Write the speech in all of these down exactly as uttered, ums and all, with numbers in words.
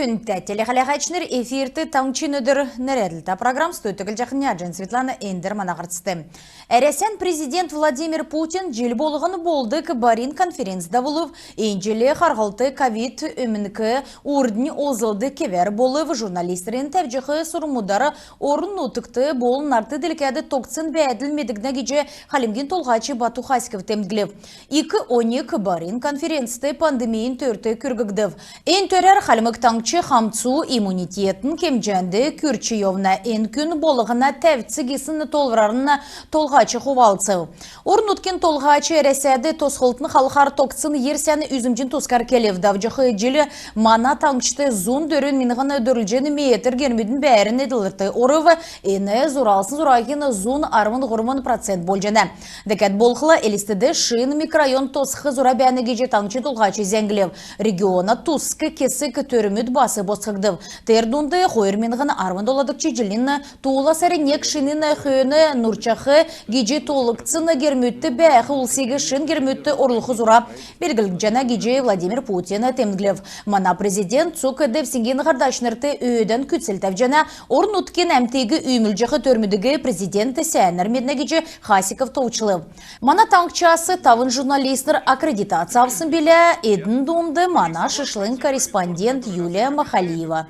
Күндтә телехәләһәчнр, эфирт «Таңһчин өдр» нерәдлтә программ. Студьд Төглҗәхнә Җин Светлана. Эндр мана һарцд. Әрәсән президент Владимир Путин җил болһн болдг барин конференц давулв. Эн җил харһлт ковид-өөмнк урднь олзлдг кевәр болв. Журналистнрин тәвҗәх сурврмудар орн-нутгт болн нарт делкәд тогтсн бәәдл медгднә гиҗ Хальмгин Толһач Бату Хасиков темдглв. Ик оньг барин конференцд пандемин төрт күрггдв. Эн төрәр Хальмг Таңһч хамцу иммунитетин кемҗәнд күрч йовна, эн күн болһна тәвц гисн тоолврарн Толһач хувалцв. Орн-нутгин Толһач Әрәсәд тосхлтын халхар тогтсн йир сән үзмҗин тускар келв. Давҗах җил мана таңһчд зун дөрвн миңһн дөрвлҗн метр гермүдин бәәрн эдлврт орв. Эн зуралсн зураһин зун арвн һурвн процент болҗана. Дәкәд болхла, Элстд шин микрорайон тосх зура бәәнә гиҗ таңһчин Толһач зәңглв. Региона туск кесг төрмүд бас босхгдв. Тер дунд хойр миңһн арвн доладгч җилин туула сарин нег шинин хөөн нурҗах гиҗ тоолгдсн гермүдт бәәх улсиг шин гермүдт орулх зура белдгдҗәнә гиҗ Владимир Путин темдглв. Мана президент цуг девсңгин һардачнрт өөдән күцл тәвҗәнә. Орн-нутгин әмтиг үүмүлҗәх төрмүдиг президент сәәнәр меднә гиҗ Хасиков товчлв. Мана таңһчас тавн журналистнр аккредитац авсн билә, эдн дунд мана шишлң корреспондент Юлия Махалиева.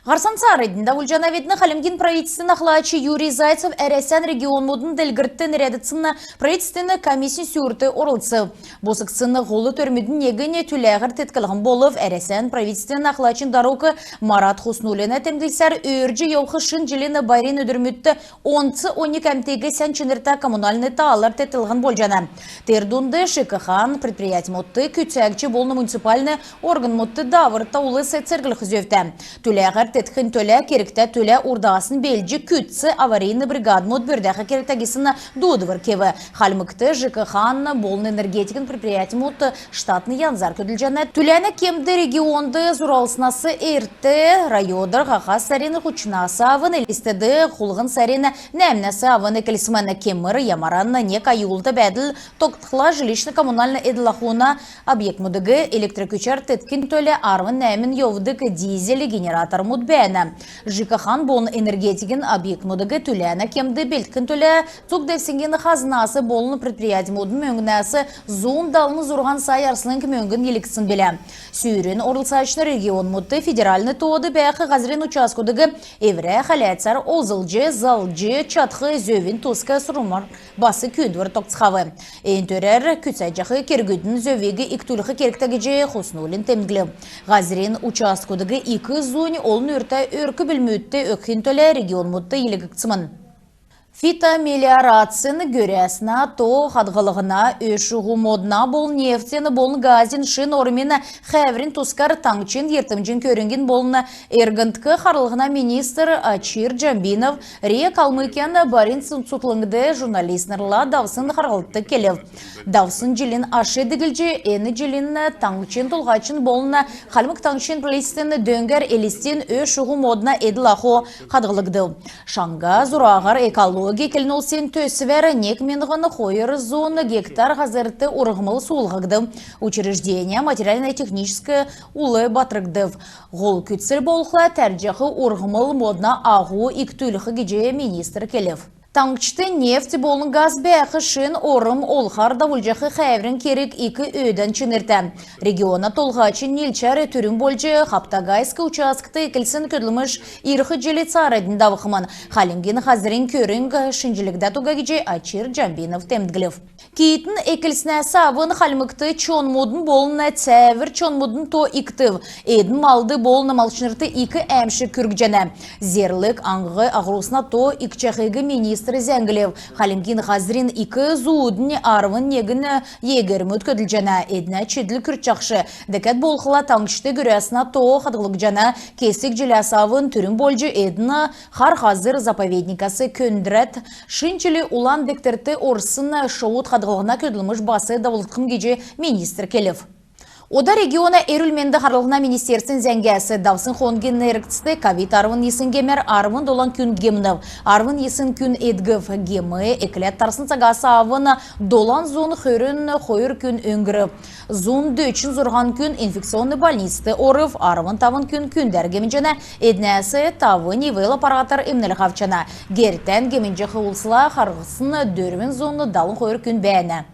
Һарцан цааранднь давулҗанавидн. Хальмгин правительствин ахлач Юрий Зайцев Әрәсән регионмудын делгрлтд нерәдгдсн правительствин комиссин сүүрт орлцв. Босхгдсн һол төрмүдин негнь түләһәр тетклһн болв. Әрәсән правительствин ахлачин дарук Марат Хуснуллина темдглсәр, өөрдҗ йовх шин җилин байрин өдрмүдт онц оньг әмтиг сән чинртә коммунальн таалар тетклһн болҗана. Тер дунд ЖКХ-н предприятьмүдт, күцәгч болн муниципальн органмудт дааврта улс церглх зөвтә. Түләһәр теткхин төлә кергтә төлә урдаснь белдҗ, күцц аварийн бригадмуд бүрдәх кергтә гисн дуудвр кев. Хальмгт ЖКХ-н болн энергетикин предприятьмуд штатн янзар көдлҗәнә. Түләнә кемд регионд зуралснас эрт районар һаха сарин һучнас авн, Элстд хулһн сарин нәәмнәс авн эклсмн. Кемр ямаран нег аюлта бәәдл тогтхла, жилищн-коммунальн эдл-ахун объектмудыг электр күчәр теткхин төлә арвн нәәмн йовдг дизель генератормуд бәәнә. ЖКХ-н болн энергетикин объектмудыг түләнә кемд белдхин төлә цуг девсңгин хазнас болн предприятьмудын мөңгнәс зун далн зурһан сай арслң мөңгн йилһгдсн билә. Сүүрин орлцачнр регионмудт федеральн тоод бәәх һазрин участкудыг эврә хәләцәр олзлҗ, залҗ чадх зөвин туск сурврмудар бас күүндвр тогтацхав. Эн төрәр күцәҗәх кергүдин зөвиг икдүлх кергтә гиҗ Хуснуллин темдглв. Һазрин участкудыг ик зунь олн үртә өрк-бүлмүдт өгхин төлә регионмудт йилһгдсмн. Фитомелиорацин, гөрәснә то хадһллһна, ө-шуһу модна болн нефтин болн газин шин ормин хәәврин тускар таңһчин йиртмҗин көрңгин болн эргндк харлһна министр Очир Джамбинов РИА «Калмыкиян» барин цутхлңд журналистнрла давсн харһлтд келв. Давсн җилин аш диглҗ, эн җилин таңһчин Толһачин болн Хальмг Таңһчин правительствин дөңгәр Элстин ө-шуһу модна эдл-аху хадһлгдв. Шаңһа зураһар «Экология» келн-улсин төсвәр нег миңһн хойр зун гектар һазрт урһмл суулһгдв. Учрежденин материальн-техническ ул батргдв. Һол күцл болхла тәрҗәх урһмл модна аху икдүлх гиҗ министр келв. Таңһчд нефть болн газ бәәх шин орм олхар давулҗах хәәврин керг ик өөдән чинртә. Региона толһачин нилчәр түрүн болҗ Хаптагайск участкт эклсн көдлмш ирх җил цааранднь давхмн. Хальмгин һазрин көрңг шинҗлгдәд уга гиҗ Очир Джамбинов темдглв. Киитн эклснәс авн Хальмгт чонмудын болн цәәвр чонмудын то икдв. Эдн малд болн малчнрт ик әәмшг күргҗәнә. Зерлг аң-аһурсна то икдҗәхиг министр зәңглв. Хальмгин һазрин ик зууднь арвн негн егермүд көдлҗәнә, эднә чидл күрчәхш. Дәкәд болхла таңһчд гөрәснә то хадһлгдҗана. Кесг җиләс авн түрүн болҗ эдн Хар Һазр заповедникәс көндрәд, шин җилд Улан дегтрт орсн шовуд хадһллһна көдлмш бас давулгдхмн гиҗ министр келв. Ода региона эрүл-менд харлһна министерствин зәңгәс. Давсн хонгин эргцд ковид арвн йисн гемәр арвн долан күн гемнв, арвн йисн күн эдгв. Гем экләд тарсн цагас авн долан зун хөрн хойр күн өңгрв. Зун дөчн зурһан күн инфекционн больницд орв, арвн тавн күн күндәр гемнҗәнә. Эднәс тавнь ИВЛ аппаратар эмнлһ авчана. Гертән гемнҗәх улсла харһсн дөрвн зун далн хойр күн бәәнә.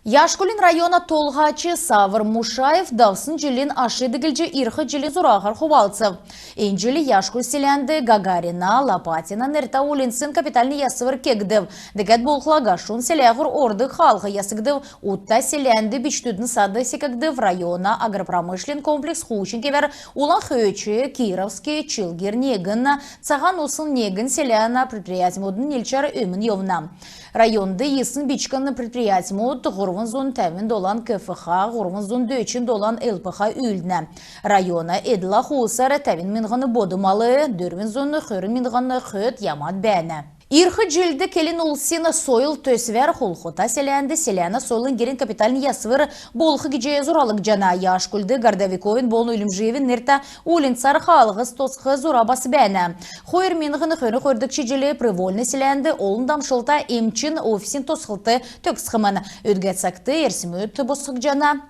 Яшкулин района толһач Савр Мушаев давсн җилин аш диглҗ ирх җилин зураһар хувалцв. Эн җил Яшкуль селәнд Гагарина, Лопатина нертә уульнцин капитальн ясвр кегдв. Дәкәд болхла Гашун селәһүр ордг хаалһ ясгдв. Утта селәнд бичкдүдин сад секгдв. Района агропромышленн комплекс хуучн кевәр Улан Хөөч, Кировский, Чилгир негн, Цаһан Усн негн селәнә предприятьмудин нилчәр өмн йовна. Районд йисн бичкн предприятьмуд, һурвн зун тәвн долан КФХ, һурвн зун дөчн долан ЛПХ үүлднә. Района эдл-ахусар тәвн миңһн бод мал, дөрвн зун хөрн миңһн хөд ямад бәәнә. Ирх җилд келн улсин «Сойл» төсвәр Хулхута селәнд селәнә сойлын герин капитальн ясвр болх гиҗ зуралгдҗана. Яшкульд Городовиковин болн Үлмҗиевин нертә уульнцар хаалһс тосх зура бас бәәнә. Хойр миңһн хөрн хойрдгч җилд Привольн селәнд олн дамшлта эмчин офисин тосхлт төгсхмн. Өдгә цагт эрсмүд босхгдҗана.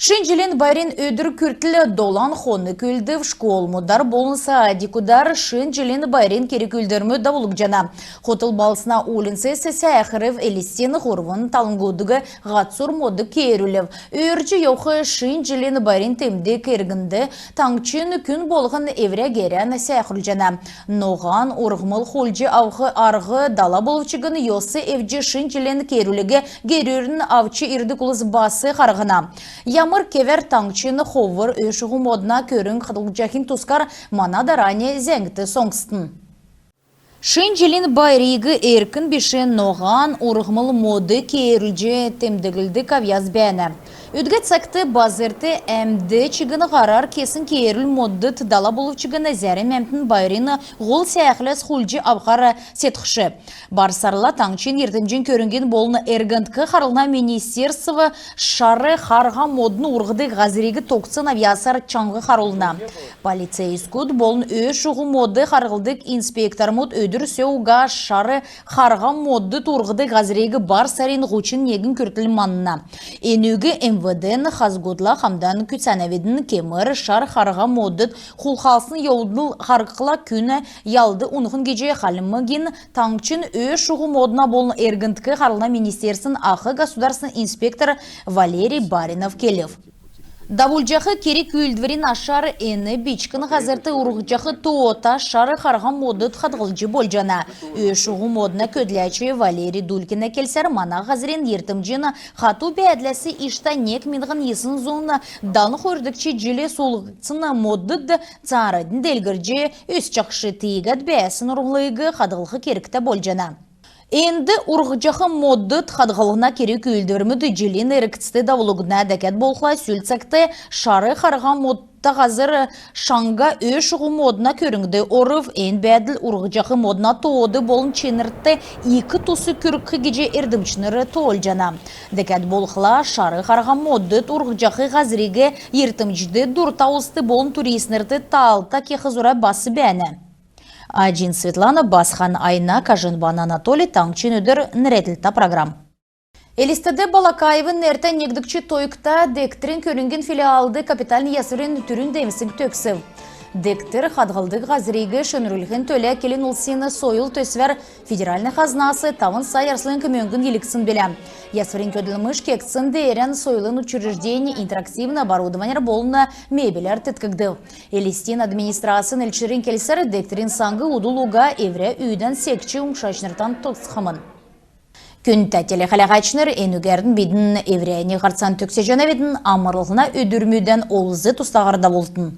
Шин җилин байрин өдр күртл долан хонг үлдв. Школмудар болн садикудар шин җилин байрин керг-үүлдврмүд давулгдҗана. Хотл балһсна уульнцс сәәхрв. Элстин һурвн талвңгудт һацур мод кеерүлв. Өөрдҗ йовх шин җилин байрин темдг эргнд таңһчин күн болһн эврә герән сәәхрүлҗәнә. Ноһан урһмл хулдҗ авх арһ дала болв чигн, йос эвдҗ шин җилин кеерүлиг герүрн авч ирдг улс бас харһна. Ямр кевәр таңһчин ховр ө-шуһу модна көрң хадһлгдҗахин тускар мана дарани зәңгт соңстн. Шин җилин байриг эрк биш ноһан урһмл мод кеерүлҗ темдглдг авъяс бәәнә. Өдгә цагт базрт әмд чигн һарар кесн кеерүл модд дала болв чигн, зәрм әмтн байрин һол сәәхләс хулдҗ авхар седхш. Бар сарла таңһчин йиртмҗин көрңгин болн эргндк харлһна министерств шар харһа модн урһдг һазриг тогтсн авъясар чаңһ харулна. Полицейскүд болн ө-шуһу мод харһлдг инспектормуд өдр сө уга шар харһа модд урһдг һазриг бар сарин һучн негн күртл манна. Энүг МВД-н хазгудла хамдан күцәнәвидн. Кемр шар харһа модд хулхалсн йовдл харһхла, күн ялд унхмн гиҗ Хальмгин таңһчин ө-шуһу модна болн эргндк харлһна министерствин ах государственн инспектор Валерий Баринов келв. Давулҗах керг-үүлдврин ашар эн бичкн һазрт урһҗах тоота шар харһа модд хадһлҗ болҗана. Ө-шуһу модна көдләч Валерий Дулькина келсәр, мана һазрин йиртмҗин хату бәәдләс иштә нег миңһн йисн зун далн хойрдгч җил суулһгдсн модд цааранднь делгрҗ өсчәхш. Тиигәд бәәсн урһмлыг хадһлх кергтә болҗана. Энд урһҗах модд хадһлһна керг-үүлдврмүд җилин эргцд давулгдна. Дәкәд болхла, сүл цагт шар харһа модта һазр шаңһа ө-шуһу модна көрңд орв. Эн бәәдл урһҗах модна тоод болн чинрт ик тус күргх гиҗ эрдмчнр тоолҗана. Дәкәд болхла, шар харһа модд урһҗах һазриг йиртмҗд дурта улст болн туристнрт таалта кех зура бас бәәнә. Аҗин Светлана, Басхан Айна, Кажинбан Анатолий. «Таңһчин өдр» нерәдлһтә программ. Элстд Балакаевин нертә негдгч тойгта дегтрин көрңгин филиалд капитальн ясврин түрүн девсң төгсв. Дегтр хадһлдг һазриг шинрүллһнә төлә келн улсин «Сойл» төсвәр федеральн хазнас тавн сай арслң мөңгн йилһгдсн билә. Ясврин көдлмш кегдсн деерән сойлын учреждень интерактивн оборудованяр болн мебеләр теткгдв. Элстин администрацин элчнрин келсәр, дегтрин саң удл уга эврә үүдән секҗ, уңшачнртан тосхмн. Күндтә телехәләһәчнр, энүгәрн бидн эврәннь һарцан төгсәҗәнәвидн. Амрлһна өдрмүдән олз-тустаһар давултн.